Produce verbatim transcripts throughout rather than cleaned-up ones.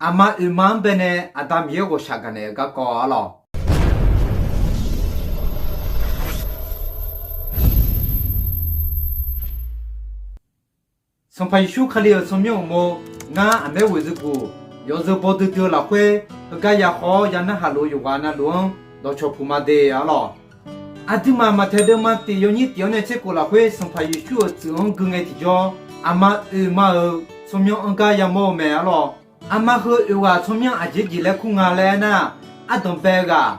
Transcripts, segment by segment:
aqma oeqma-anr baenae Aqda Miqyaer ghawqshaq gaqnaeq-eu garkawv arlawr. Sanqpaq Yeqsur Kali-euq tsawrmyanr uqmov, ngar aqmaer ghoeqzeu guq, yawzeu baw duidui-eu lafkhoer heugar ya khawf-awr ya narhaq lof-eu yawqghaq navluf-anr dawqcawq puq ma de arlawr. Aqduimaf maqtaeq deuvma tif yawnyir tif-awr nae tserkhof lafkhoer Sanqpaq Yeqsur-euq tsuif-anr gui ngae tiqjawr, aqma oeqma-euq tsawrmyanr anr gar yamawr-eu mae arlawr. Aqma heu oeqghaq tsawrmyanr aqjeq jeq laer kur nga laer aernar, ardanq bae ghaq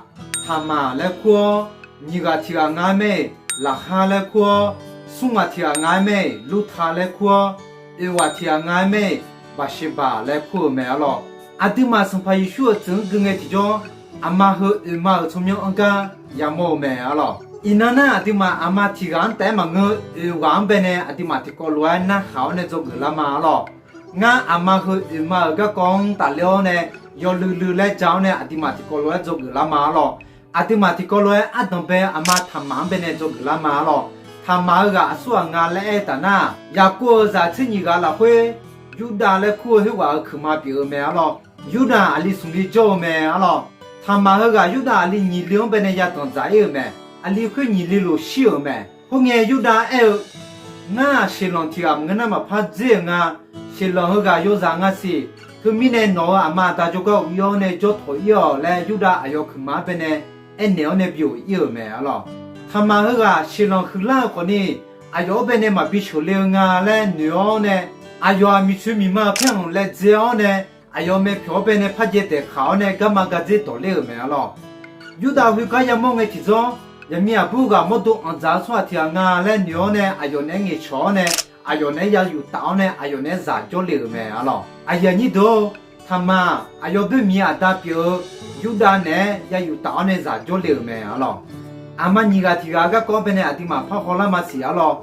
Taqmaq laer kur-awr, nyiq ghaq tiq ghaq nga-aer mae-iq Laqkhar laer kur-awr, smr ghaq tiq ghaq nga-aer mae-iq Lurta laer kur-awr, oeqghaq tiq ghaq nga-aer mae-iq Baqsheqbaq laer kur-eu mae arlawr. Aqduimaf Sanqpaq Yeqsur-euq tsuif-anr gui ngae tiqjawr, aqma heu oeqma-euq tsawrmyanr anr gar yamawr-eu mae arlawr. Iqnan nar, aqduimaf aqma tiq ghaq-anr taef-aer maqngeur, oeqghaq-anr baenae aqduimaf tiqkawv lof-aer narhaq-awr nae dzawgeuf lar ma arlawr. Ngar aqma heu oeqma-euq garkawv-anr tafler-awr nae, yawluiv luiv laer ja-awr nae aqduimaf tiqkawv lof-aer dzawgeuf lar ma arlawr. Aqduimaf tiqkawv lof-aer ardanq bae aqma Taqmaq-anr baenae dzawgeuf lar ma arlawr. Taqmaq heughaq aqsur ghaq nga laer aer-eu taf nar, Yaqkov-euq zaq tser nyiq ghaq lafkhoer Yurdav laer kur-eu khoerghaq-euq kuiqma pyeuf-eu mae arlawr. Yurdav aqli smq li jawr-eu mae arlawr. Taqmaq heughaq Yurdav aqli nyiq li-anr baenae yadanq dzaq-ir-euq mae. Aqli khoer nyiq li lof shir-euq mae. Khoerngae Yurdav aer-eu, Ngar-aq, seqlanq tiq ghaq maqngeur nar maqpar dzer-euq nga. Seqlanq heughaq yawzaq nga siq. Teumirnae nawq-euq aqma aqda jawrgar of-ir-awr nae jawr tawq-ir-awq laer Yurdav aqyawf kuiqma-anr baenae aernaeq-awr nae bi of-ir-euq mae arlawr. Taqmaq heughaq seqlanq huiqlar-eu khawfni, aqyawf-anr baenae maqbi sheuqle-eu nga laer noeq-awr nae, aqyawf-aq miqcoeq miqma-euq paer-anr laev dzae-awr nae, aqyawf maeq pyawq-anr baenae par jaev taeq khaq-awr nae garma gardzer dawqler-euq mae arlawr. Yurdav khoergar yamawr ngae tiqjawr, yaqmiq aqbur ghaq mawrdo anqdzaq-eu tsawrhaq tiq ghaq nga laer noeq-awr nae aqyawf naeq-aer ngaeqcawq-awr nae, aqyawf naeq-aer ya yuf taf-awr nae aqyawf naeq-aer zaq jawrle-euq mae arlawr. Aqyuif aqnyir deuq-or, Taqmaq-aq, aqyawf boermiq aqda pyeuf-eu Yurdav naeq-aer ya yuf taf-awr nae zaq jawrle-euq mae arlawr. Aqma nyiq ghaq tiq ghaq garkawv-anr baenae aqduimaf parhaw lar ma siq arlawr.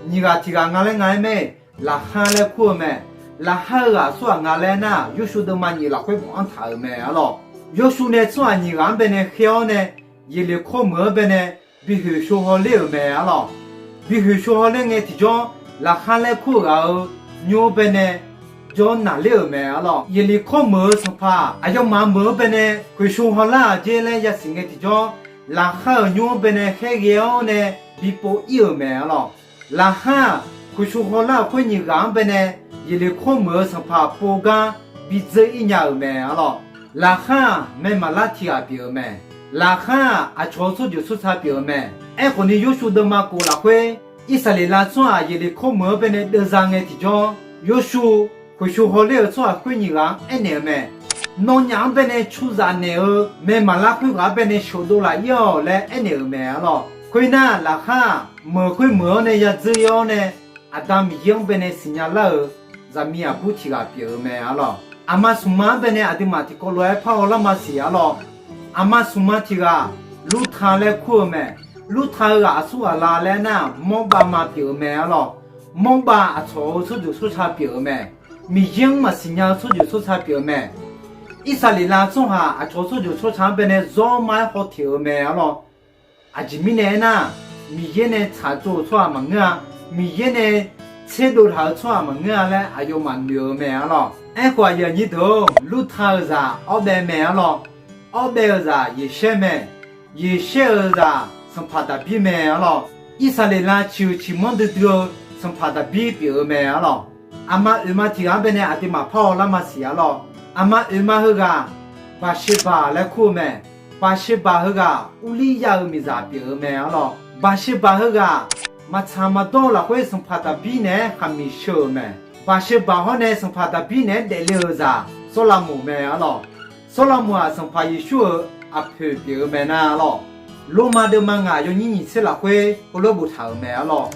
Nyiq ghaq tiq ghaq nga laer nga-aer mae-iq, Laqkhar laer kur-eu mae. Laqkhar heughaq aqsur ghaq nga laer nar, Yorsuv deuvma nyiq lafkhoer bawfanr taq-euq mae arlawr. Yorsuv nae tsawrhaq nyiq ghaq-anr baenae khaer-awr nae, Yeqleqkawr meuq-anr baenae bi hoeqshov hawler-euq mae arlawr. Bi hoeqshov hawler ngae tiqjawr, Laqkhar laer kur-eu ghaq-euq nymr-anr baenae jawr naqler-euq mae arlawr. Yeqleqkawr meuq-eu sanqpaq aqyawfmaf meuq-anr baenae khoeqshov hawlar-aq jer laer yasiq ngae tiqjawr, Laqkhar-euq nymr-anr baenae khaerghae-awr nae bi pov-ir-euq mae arlawr. Laqkhar-aq, khoeqshov hawlar-euq khoer nyiq ghaq-anr baenae Yeqleqkawr meuq-eu sanqpaq pov gar bi dzeur-ir nya-euq mae arlawr. Laqkhar-aq, maermaqlar tiq ghaq pyeuf-eu mae. Laqkhar-aq, aqcawq-eu tsawrjeuq tsawrca pyeuf-eu mae. Aerkhawf ni, Yorsuv deuvma kof lafkhoer, Irsaqleqlav tsawrhaq Yeqleqkawr meuq-anr baenae deuvza ngae tiqjawr, Yorsuv khoeqshov hawler-euq tsawrhaq khoer nyiq ghaq-anr aernaeq-eu mae. Nawnyaf-anr baenae cuzaf naeq-eu maermaqlar khoerghaq-anr baenae sheuqdov laf-ir-awq laer aernaeq-euq mae arlawr. Khoernar, Laqkhar-aq, meuq khoer meuq-anr nae ya dzeur-ir-awr nae, Aqda Miqyaer-anr baenae siqnya lar-euq zaqmiq aqbur tiq ghaq pyeuf-eu mae arlawr. Aqma smqma-anr baenae aqduimaf tiqkawv lof-aer parhaw lar ma siq arlawr. Aqma smqma tiq ghaq Lurta laer kur-eu mae. Lurta heughaq aqsur ghaq la laer nar, Mawrbav ma pyeuf-eu mae arlawr. Mawrbav aqcawq-euq tsawrjeuq tsawrca pyeuf-eu mae. Miqyaer-anr maqsiq nya-eu tsawrjeuq tsawrca pyeuf-eu mae. Irsaqleqlav tsawrhaq aqcawq-eu tsawrjeuq tsawrca-anr baenae zawr ma-aer haw teq-euq mae arlawr. Aqjeq mirnae aernar, Miqyaer nae tsaqtsov-euq tsawrhaq maqngeur-a. Miqyaer nae tserdov taq-euq tsawrhaq maqngeur-a laer aqyawfmaf noeq-eu mae arlawr. Aerkhawf, aqyuif aqnyir deuq-or, Lurta-euq zaq Awrbaev mae arlawr. Awrbaev-euq zaq Yeqshaer mae. Yeqshaer-euq zaq sanqpaq Daqbir mae arlawr. Irsaqleqlav ciq-euq ciqmanr duidui-eu sanqpaq Daqbir pyeuf-eu mae arlawr. Aqma oeqma tiq ghaq-anr baenae aqduimaf parhaw lar ma siq arlawr. Aqma oeqma heughaq Baqsheqbaq laer kur-eu mae. Baqsheqbaq heughaq Urliryav-euq miqzaq pyeuf-eu mae arlawr. Baqsheqbaq heughaq maqtsaq maqdawr-eu lafkhoer sanqpaq Daqbir naeq-aer khaqmiq sheu-euq mae. Baqsheqbaq hawr nae sanqpaq Daqbir naeq-aer daefle-euq zaq Sawrlaqmoq mae arlawr. Sawrlaqmoq-aq, Sanqpaq Yeqsur-euq aqpoeq pyeuf-eu mae nar arlawr. Lormav deuvma ngaq yawnyir nyiq tser lafkhoer heulof-aer boftaq-euq mae arlawr.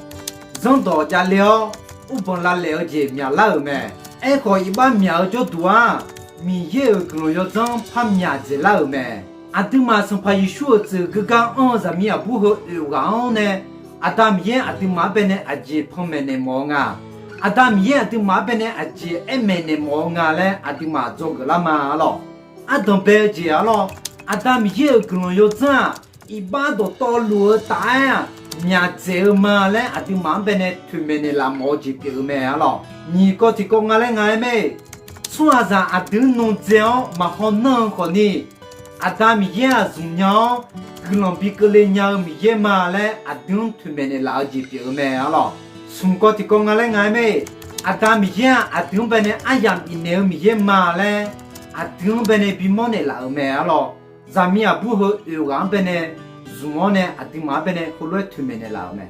Zanrdawq javle-awr, urbanq lavlaef-eu jeq myaqlar-euq mae. Aerkhawf, iqbax myaq-eu jawrduq-aq, Miqyaer-euq guiqlanq yawdzanr par myaq dzaeqlar-euq mae. Aqduimaf Sanqpaq Yeqsur-euq tsuif geugar anr-eu zaqmiq aqbur heu oeq ghaq-anr nae, Aqda Miqyaer aqduimaf-anr baenae aqjeq panmaeq naeq mawf-eu nga. Aqda Miqyaer aqduimaf-anr baenae aqjeq aer maeqnaeq mawf-eu nga laer aqduimaf dzawgeuf lar ma arlawr. Ardanq bae-eu jeq arlawr, Aqda Miqyaer-euq guiqlanq yawdzanr-aq, iqbax dawqtawvluf-eu taf-aer-aq, myaq dzaeq-eu ma laer aqduimaf-anr baenae toeqmaeq naeqlaf mawf-eu jeq pyeuf-eu mae arlawr. Nyiq kawv tiqkawv nga laer nga-aer mae-iq, Smr aqzaq aqdui-anr nmr dzae-awr maqhaw nanr-eu khawfni, Aqda Miqyaer-aq zmqnya-awr guiqlanq bi keuvle nya-eu Miqyaer ma laer aqdui-anr toeqmaeq naeqlaf-eu jeq pyeuf-eu mae arlawr. Smq kawv tiqkawv nga laer nga-aer mae. Aqda Miqyaer-aq aqdui-anr baenae aryamq bifnaeq-eu Miqyaer ma laer aqdui-anr baenae bimawr naeqlaf-euq mae arlawr. Zaqmiq aqbur heu oeq ghaq-anr baenae zmq-awr nae aqduimaf-anr baenae heulof-aer toeqmaeq naeqlaf-euq mae.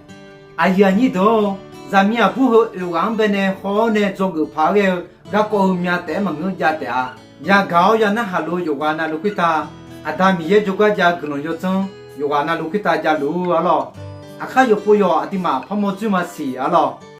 Aqyuif aqnyir deuq-or, zaqmiq aqbur heu oeq ghaq-anr baenae haw-awr nae dzawgeuf paq-aer ghae-eu garkawv heu myav taef-aer maqngeur jav taef-a. Yagaq-awr ya narhaq lof-eu yawqghaq navluf khoertav, Aqda Miqyaer jawrgar jav-eu guiqlanq yawdzanr yawqghaq navluf khoertav javluf-eu arlawr. Aqkar yawqpov yawq aqduimaf parmawr dzoer maqsiq arlawr.